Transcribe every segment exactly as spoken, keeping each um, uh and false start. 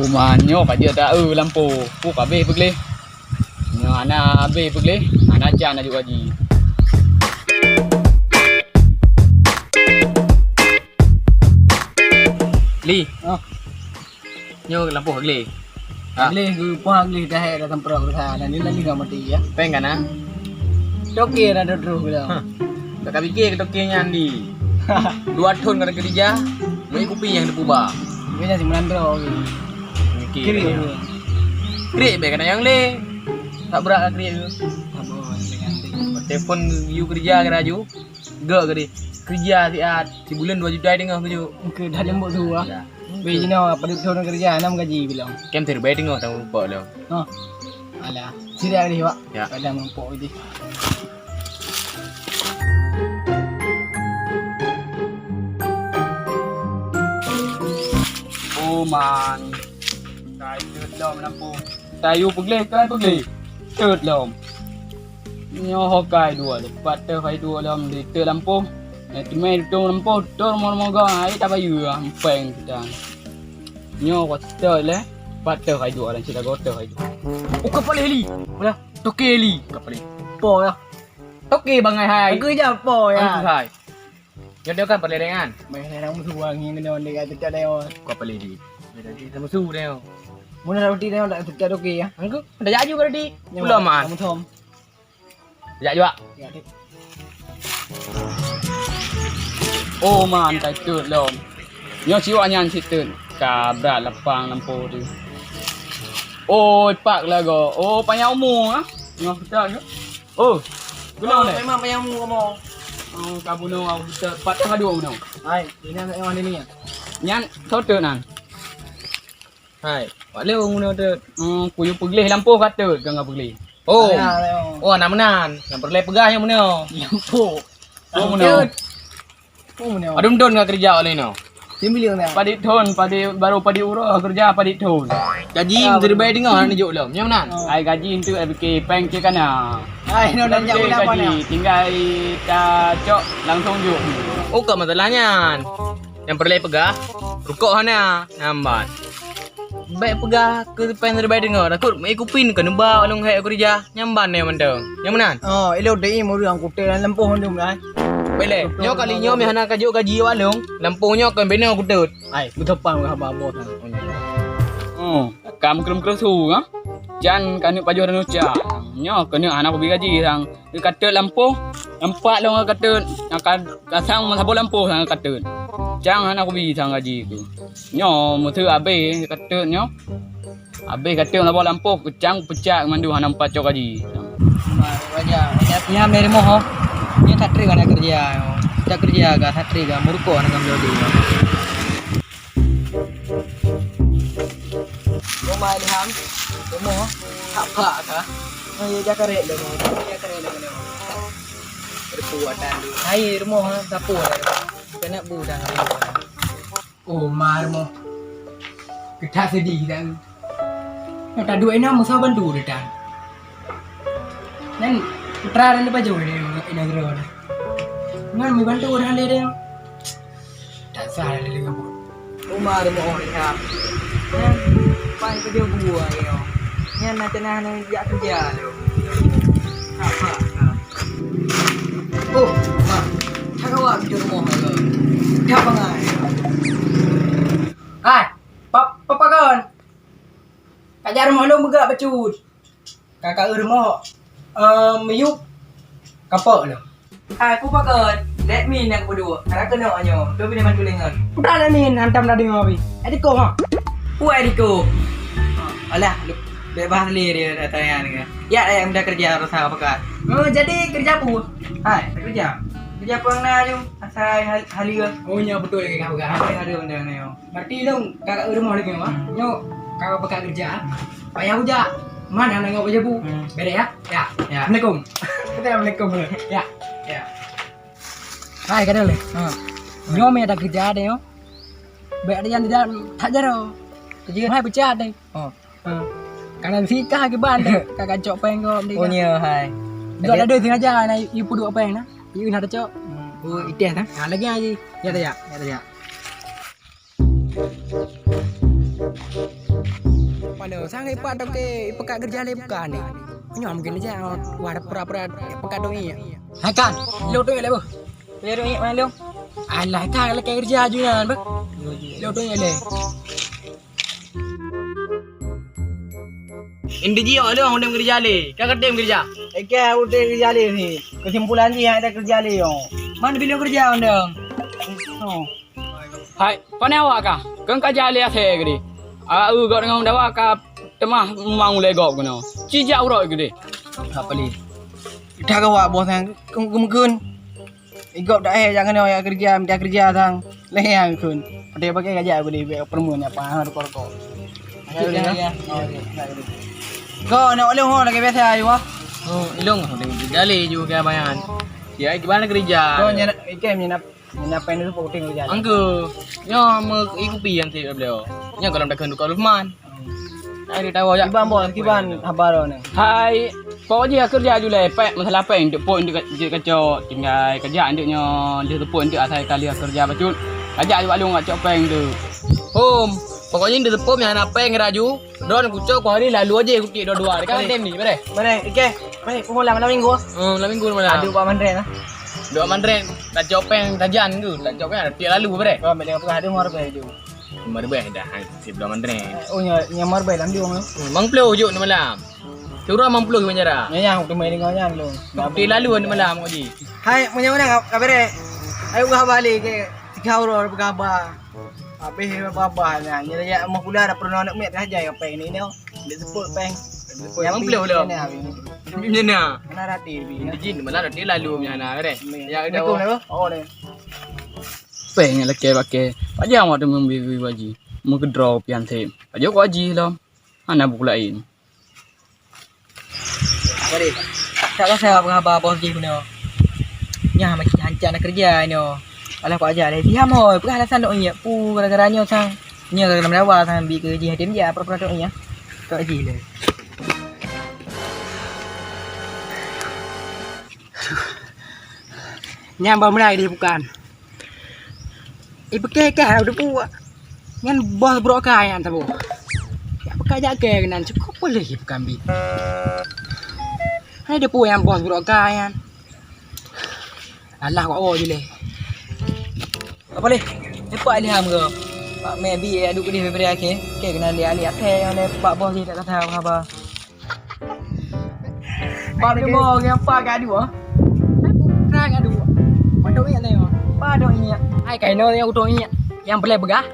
Uma nyoe ka jeuet ta eu lampôh. Pu ka abéh peugleh. Nyoe hana abéh peugleh, hana can aju gaji. Li. Oh. Nyoe lampôh gleh. Ha. Gleh, geupah gleh dah, eh, dah semprot berusaha. Dan ni lagi nggak mati, ya. Peng kan, ah? Toke dah duduk, duduk. Hah. Tak ka pikir ke toke nyan di. Dua thon ka keurija, meuiku pi nyang dipeuba. Beda si Melandro. Mikir. Kiri. Kiri be kana nyang le. Tak berat ka kiri tu. Telepon you keurija ke laju. Gak kiri. Keurija siat. Sibuleuen dua juta teungoh keujok. Ke dah lembut tu, ah. Ya. Weh, jinoe padub thon keurija, nam gaji bilong. Kem teurbai teungoh tahu pok lo. Oh. Alah, sida ni, Wak. Ya. Pada mempok je. Oh, man. Kai teut lom lampôh. Tayu peugleh, kai peugleh. Teut lom. Nyoe ho kai dua, lepat teuh hai dua lom di teut lampôh. Eh, teumé tutong lampôh, tutong rumoh-rumoh gong, hai tabayeue, ah, empeng kita. Nyoe ho teut leh, lepat teuh hai dua, dan sida go teuh hai dua. Oh, kapal heli. Mana? Toke heli. Kapal heli. Po ya. Toke bangai hai. Aku je po ya. Aku hai. Nyoe dia kan peureulèe dengan. Mai orang musuh wangi kena orang dekat dekat dia. Kau peureulèe di. Dia tadi sama musuh dia. Muna roti dia tak dekat okey ya. Angku, dah jaju berarti. Pulang man. Kamu thom. Jak juga. Ya, dik. Oh, man, ka teut lom. Nyoe siwa nyan si teut. Ka brat lapang lampôh tu. Oh, pak lagoe. Oh, panjang umur ah. Nyoe kita ke? Oh, bunoe lé. Memang payah mu kamoe. Oh, ka bunoe aku kita pat teuh adu bunoe. Hai, ini anak yang mana ni ya? Nyan soe teuk nan? Hai, wak lé ureueng bunoe teuk. Hmm, kuyue peugleh lampôh ka teuk, ka peugleh. Oh. Oh, anak meunan. Nyang peureulèe peugah nyang bunoe. Lampôh. Oh, bunoe. Oh, bunoe. Adum don ka keureuja oleh nyoe. Simbileung dah. Padit thon, padit, baru padit uroe keureuja padit thon. Gaji meuteubai deungoe hana jok lom. Nyang meunan? Oh. Ai gaji enteuk ai bike peng cit kana. Ai, nyoe dan jak gaji, tinggai tacok langsung jok. Oh, ka masalah nyan. Nyang peureulèe peugah, rukok hana, nambat. Bèk peugah keu pèng siribèe deungoe, takot meuiku pin keuneubak lôn hék keureuja, nyan ban nyoe mantong. Nyan meunan? Oh, ilôn teuim ureueng kutée lam lampôh mandum, ai. Bèk lé, nyoe kali nyoe meuh hana kajok gaji awak lôn, lampôh nyoe kon binoe kutot. Ai, beuteupeue haba boh nyan. Oh, kam kreueh-kreueh su, ha? Jan keuneuk pajoh dan ucak. Nyoe keuneuk hana kubi gaji sang. Geukateut lampôh, nampak lôn geukateut, ka, ka sang meusaboh lampôh sang geukateut. Cang hana kubi sang gaji ku. Nyoe meuteuk abéh geukateut nyoe. Abéh geukateut meusaboh lampôh, keucang peucak mandum hana meupat cok gaji. Nyan, nyan lé rumoh ho. Nyan that trép ka na keureuja nyoe. That keureuja ka that trép ka meurukok na gamlo di. Rumah Ilham, rumoh, hak phak ka. Oh, ya, jak karét lé, jak karét lé, lé. Berkuatan dulu. Hai, rumoh, sapu lé. Kena bu dah, kena bu dah. Oh, ma rumoh. Kita sedih dah. Nak tak duit nak musuh bantu dia dah. Nyan putra dan dipajoh dia, ina gero dah. Ngan mi bantu dah lé dia. Tak sah lé dia. Umar mau Rehab. Nyan pan kerja gua yo. Nyan nak cenah nak jak kerja tu. Apa? Oh, ma. Tak kawa kerja rumah ke? Dah bangai. Hai, pap, papa kon. Ka jak rumoh lôn meugerak bacut. Ka ka eu rumoh, eh, miyup kapok lom. Hai, peue pakon? Let me nak peuduek. Karena keunoe nyoe, tu bini bantu lengan. Udah let me hantam dah dengar pi. Ediko ha. Peue ediko? Alah, bebas le dia datang ni. Ya, yang udah kerja rasa apa kan? Oh, jadi kerja apa? Hai, kerja. Kerja apa na ju? Asai hal halia. Oh, nya betul lagi kau kan. Ada benda ni. Berarti lôn ka kat rumoh lagi, Mak. Nyoe ka peugah keureuja. Payah ujak. Man hana nyoe bak jabu. Hmm. Beres ya? Ya. Ya. Assalamualaikum. Kata assalamualaikum dulu. Ya. Ya. Hai, kadang leh. Ha. Nyoe meuh ada keureuja deh, nyoe. Bèk ada nyang tidak tak jaro. Keujeuet hai peucat deh. Oh. Ha. Kanan sikah ke ban deh. Ka gacok péng kau. Oh, nyoe hai. Jok ada sengaja na ibu dua péng na. Ieu na tacok. Hmm. Oh, iteh na. Ha, lagi lagi. Ya, ya. Ya, ya. Sang ipat toke ipeugah keureuja lé bukan ni. Nyoe mungkin aja wah pura-pura ipeugah dong iya. Hai kan, lo tu lé boh. Lé dong iya mana lo? Alah kan lé keureuja ju nyan boh. Lo tu lé. Inti ji awak lôn udeb keureuja lé. Ka katem keureuja. Eka udeb keureuja lé ni. Kesimpulan jih ada keureuja lé yo. Man bilong keureuja undang. Oh. Hai, pane awak ka? Keu ka jak lé asèe keudeh. Awak eu gob deungon dawa ka teumah meumang ulèe gob keunoe. Ci jak uroe keudeh. Ka peuli. Dah ka awak bos nyan keu-, keu-, keumeukheun. Igob dak eh jak keunoe jak keureuja, mita keureuja sang. Lé nyang kheun. Padahai pakai ka jak keudeh bèk peureumeun apa ha rukok-rukok. Ya, ya. Oh, ya, ya. Go nak ulèe ho lagèe biasa ayu ah. Oh, ilong ho lagèe dalé ju ke bayan. Ya, gimana keureuja? Go nyan ikem nyan Nyan péng dulu pokok tinggal jalan. Angku, nyoe meu ikupi yang sih beliau. Nyoe kalau dah kandung Lukman. Hai, dia tahu ya. Kiban bos, kiban haba ni. Hai, pokok jih keureuja ju lé, pek masalah péng, dek pot dek kacok, tinggai keureuja dek nyoe, dek tepot dek asai kali keureuja bacut. Kajak ju balong kacok péng tu. Hom, pokok jih dek tepot nyang na péng raju. Don kucok kuhari lalu aja kukik dua-dua. Kan tem ni, bere? Bere, ike. Bere, kumola malam minggu. Oh, malam minggu malam. Aduh, Pak Mandren ah. Dua Mandren, tak copeng tajan tu, tak copeng tiap lalu bere. Kau ambil dengan pegang aduh marbeh tu. Marbeh dah, hai, si dua Mandren. Oh, nya nya marbeh lam diung tu. Mang puluh juk ni malam. Curah mang puluh penjara. Nya yang tu main dengan nyan lu. Tiap lalu ni malam kau ji. Hai, punya mana kau bere? Ayo gua balik ke tiga orang berkabar. Habéh babah na, nyan ya mah pula dah pernah aneuk miet dah jai péng ni nyoe. Dek seupôt péng. Nyang ploh lom. Nyena. Kena rati bi. Di jin malah rati lalu nyana deh. Ya dah. Oh deh. Péng nyang lakèe pakai. Pajan awak tu memberi baju. Meukeudroe pian sép. Pajoh kok haji lom. Hana buku laén. Apa deh? Tak rasa apa haba bos jih bunoe. Nyah macam hancak nak kerja inoe. Alah, kok aja leh. Diam oi, peugah alasan dok nyak. Pu gara-gara nyoe sang. Nyoe gara-gara mendawa sang bi ke jih hatim ja pura-pura dok nyak. Kok jih leh. Nyang bak mulai deh bukan. Ipeukeh-keh lam depu. Nyan boh brok kah nyan saboh. Jak peuka jak keh keunan cukop boleh ipeukambit. Hai depu nyang boh brok kah nyan. Alah wak woe jileh. Apa leh? Lepak leh ham ke? Pak meh bi adu keudeh beri akhé. Keh keunan dia alih akhé nyang leh pak boh jih tak kata haba. Pak Bimo, ngieng apa gak dua? Hai, bukan gak dua. Padok ingat tengok. Padok ingat. Hai, kaino yang utong ingat. Yang boleh begah.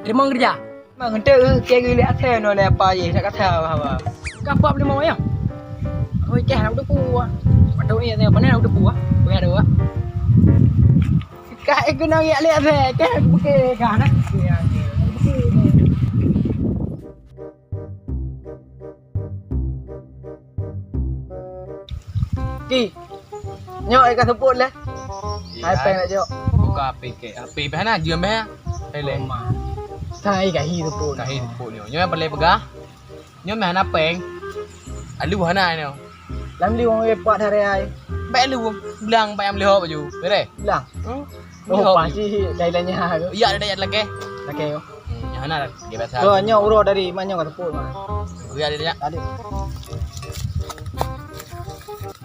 Terima kerja. Mang ente ke gili akhir no le apa ye tak kata apa. Kapap Bimo ya. Oi keh nak depu. Padok ingat tengok mana nak depu ah. Begah dua. Kak ikut nang yak lihat saya keh bukan kah nak. Ki. Nyoe ka seupôt leh. Hai péng nak jok. Buka H P ke. H P beh na jeuem beh. Hai leh. Sai ka hi seupôt. Ka hi seupôt nyoe. Nyoe peureulèe peugah. Nyoe meh hana péng. Alu hana nyoe. Lam liwong weh pat hari ai. Bèk lu blang payah meulihok baju. Bere. Blang. Hmm? Oh, pasti dari lainnya. Ya ada yang lagi. Lagi yo. Hmm, yang mana lagi biasa. Tuh, nyoe uroe dari mana nyoe ka teupot mah. Ya ada ya. Tadi.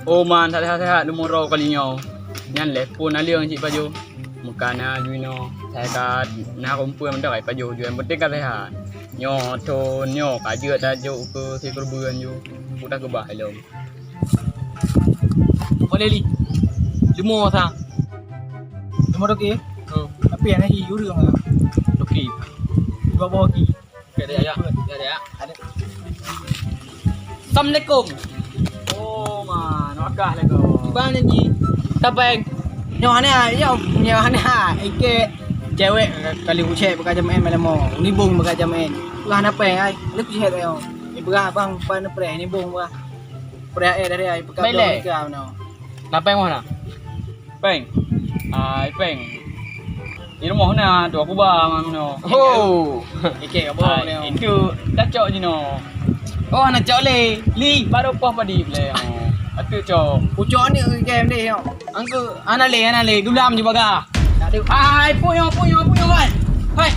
Oh man, sehat-sehat lumuroe kali nyoe. Nyan leh pun aleueng cit pajoh. Meuka na juinoe. Saya ka na kumpul mentok ai pajoh ju yang penting ka sehat. Nyoe thon nyoe ka jeuet tajok ke si keureubeuen ju. Udah keubah ilong. Boleh li. Limo sa. Limo toke. Hmm. Tapi anak hi urang ah. Toke. Dua boh ki. Oke, ya, ya. Ya, ya. Ada. Assalamualaikum. Oh, man, wakah lego. Bang ni. Tapeng. Nyoh hana, nyoh, nyoh hana. Ike cewek kali ucek baka jamaen malam mo. Nibung baka jamaen. Lah hana peng ai. Ni kucek yo. Ni berah bang pan preh nibung berah. Preh eh dari ai pekat. Baik, leh. Nikah no. Tapeng mana? Peng. Ai, peng. Di rumoh na dua kubang ngon nyoe. Oh. Ikek apa ni? Itu dah cok jinoe. Oh, anak cok lé. Li, baru poh padi lé. Atu cok. Ucok ni game deh yo. Angku, ana lé, ana lé. Dulam je baga. Aduh. Ai, puyo, puyo, puyo, hai. Hai.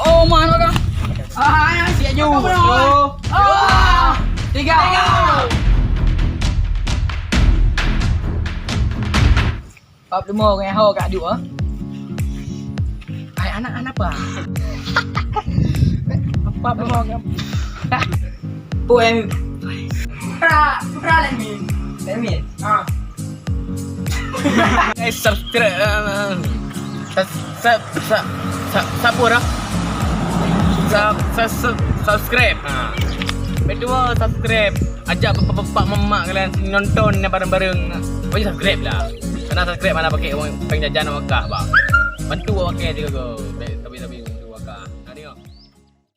Oh, mana kah? Hai, siap ju. Apa, Bro? Dua, ah, tiga. Tiga. Bab lima orang ho kat duek, ah. Hai, anak, anak apa? Bab lima orang. Puan. Putra, putra Lemin. Lemin? Ah. Eh, subscribe, ah, ah. Sub-, sub-, sub-, sub-, siapa dah? Sub-, sub-, sub-, subscribe. Ha. Kedua, subscribe. Ajak bapak-bapak mamak kalian sini nonton ni bareng-bareng. Pokoknya subscribe lah. Karena subscribe mana pakai uang, peng jajan awak kah, bah. Bantu awak pakai juga, go.